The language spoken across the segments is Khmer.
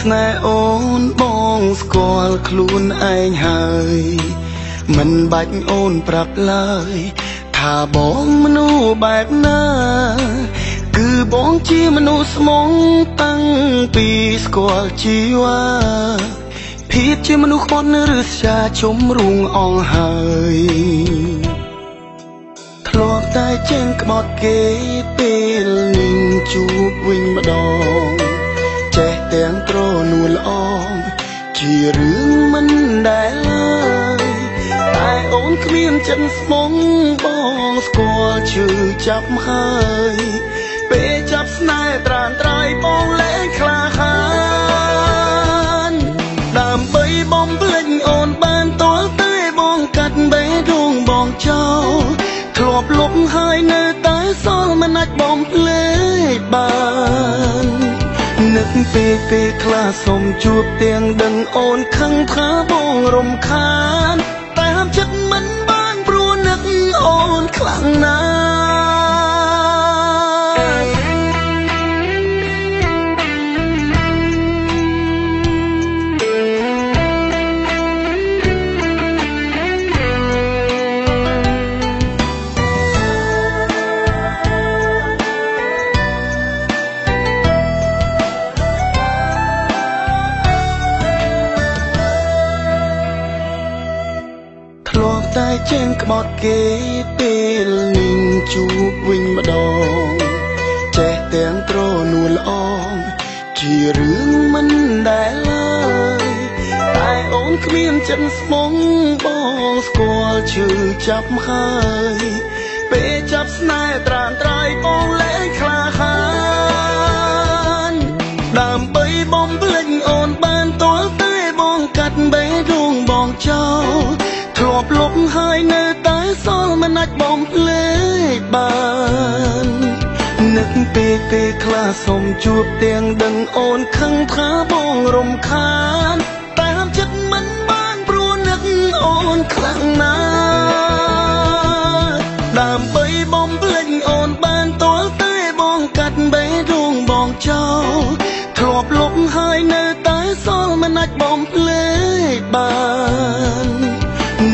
ស្នេហ៍អូនបងស្គាល់ខ្លួនឯងហើយមិនបាច់អូនប្រាប់ឡើយថាបងមនុស្សបែបណាគឺបងជាមនុស្សស្មងតាំងពីស្គាល់ជីវ៉ាភាពជាមនុស្សក្បត់ឬស្យាជុំរួងអងហើយធ្លាប់តែចេញក្បត់គេពេលនឹងជួបវិញម្ដងចេះទាំងត្រនួលល្អជារឿងមិនដែលឡើយតែអូនគ្មានចិត្តស្មងបងស្គាល់ឈឺចាប់ហើយពេលចាប់ស្នេហ៍ត្រានត្រើយបងលែងក្លាហានដើម្បីបំភ្លេចអូនបានទាល់តែបងកាត់បេះដូងបងចោលធ្លាប់លុបហើយនៅតែសល់មិនអាចបំភ្លេចបាននឹកពេលពេលខ្លះសុំជួបទាំងដឹងអូនខឹងថាបងរំខានតែហាមចិត្តមិនបានព្រោះនឹកអូនខ្លាំងណាស់តែចេញក្បត់គេពេលនឹងជួបវិញម្ដងចេះទាំងត្រនួលល្អជារឿងមិនដែលឡើយតែអូនគ្មានចិត្តស្មងបងស្គាល់ឈឺចាប់ហើយពេលចាប់ស្នេហ៍ត្រានត្រើយបងលែងក្លាហានដើម្បីបំភ្លេចអូនបានទាល់តែបងកាត់បេះដូងបងចោលធ្លាប់លុបហើយនៅតែសល់មិនអាចបំភ្លេចបាននឹកពេលពេលខ្លះសុំជួបទាំងដឹងអូនខឹងថាបងរំខានតែហាមចិត្តមិនបានព្រោះនឹកអូនខ្លាំងណាស់ដើម្បីបំភ្លេចអូនបានទាល់តែបងកាត់បេះដូងបងចោលធ្លាប់លុបហើយនៅតែសល់មិនអាចបំភ្លេចបាន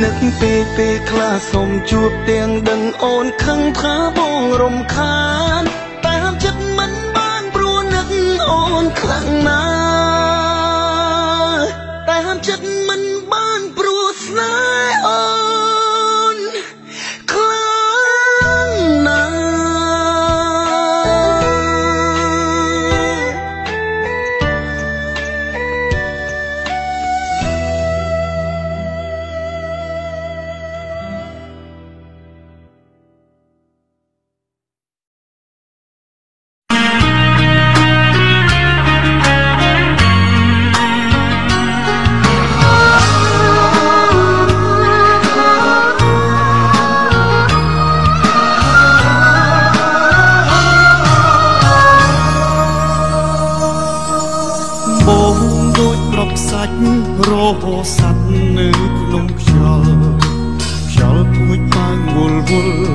នឹកពេលពេលខ្លះសុំជួបទាំងដឹងអូនខឹងថាបងរំខានតែហាមចិត្តមិនបានព្រោះនឹកអូនខ្លាំងណាស់តែហាមចិត្តមិនបានព្រោះស្នេហ៍អូនខ្លាំងណាស់ រហសัตว์នៅក្នុងខ្យល់ខ្យល់ពូជប៉ាងវល់វល់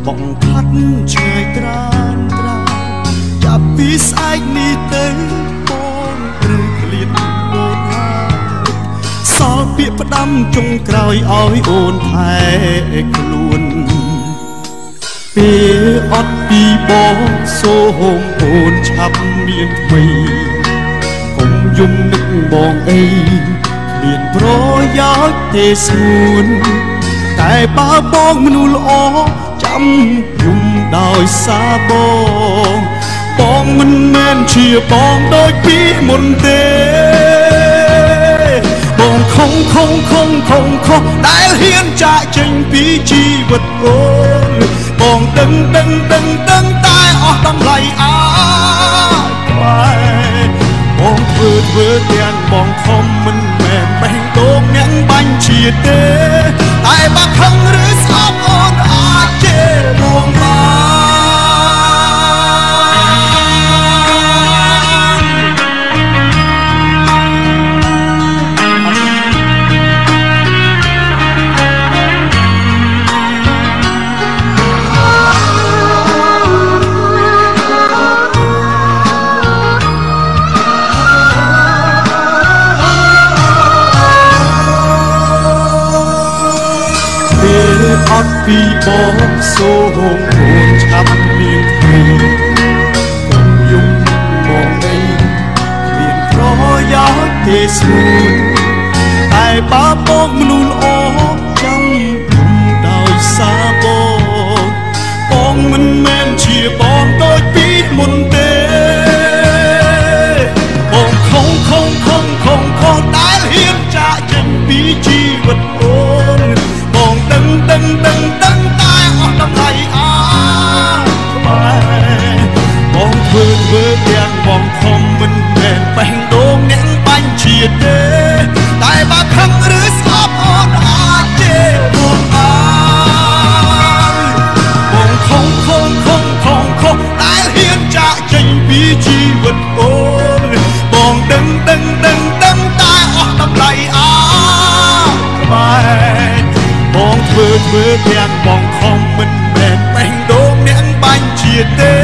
បងផាត់ឆ្ងាយត្រានត្រាចាប់ពីស្អែកនេះទៅបងត្រូវឃ្លាតអូនហើយសល់ពាក្យផ្ដាំចុងក្រោយឲ្យអូនថែខ្លួនពេលអត់ពីបងសូមអូនឆាប់មានថ្មីកុំយំនឹកបងអីគ្មានប្រយោជន៍ទេស្ងួនតែបើបងមនុស្សល្អចាំយំដោយសារបងបងមិនមែនជាបងដូចពីមុនទេបងខំខំខំខំខំដែលហ៊ានចាកចេញពីជីវិតអូនបងដឹងដឹងដឹងដឹងតែអស់តម្លៃអាចក្បែរបងធ្វើធ្វើទាំងបងខំមិនមែនបេះដូងអ្នកបាញ់ជាទេតែបើខឹងឬស្អប់អូនអាចជេរបងបាន ពីបង សូមអូនឆាប់មានថ្មី កុំយំមកអី គ្មានប្រយោជន៍ទេស្ងួន តែបើបងមនុស្សល្អ ចាំយំដោយសារបង បងមិនមែនជាបងដូចពីមុនទេ។ បងខំខំខំខំខំ ដែលហ៊ានចាកចេញពីជីវិតអូន បងដឹងដឹងដឹងដឹងតែអស់តម្លៃអាក្បែរ បងធ្វើធ្វើទាំងបងខំ មិនមែនបេះដូងអ្នកបាញ់ជាទេ តែបើខឹងឬស្អប់ អូនអាចជេរបងបាន។ បងខំខំខំខំខំ ដែលហ៊ានចាកចេញពីជីវិតអូន បងដឹងដឹងដឹងដឹងតែអស់តម្លៃអាក្បែរ បងធ្វើធ្វើទាំងបងខំ មិនមែនបេះដូងអ្នកបាញ់ជាទេ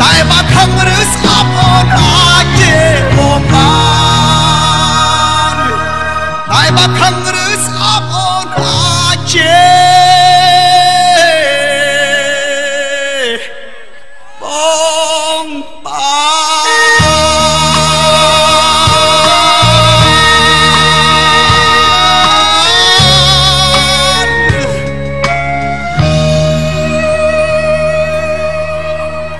តែបើខឹងឬស្អប់ អូនអាចជេរបងបាន តែបើខឹងឬស្អប់ អូនអាចជេ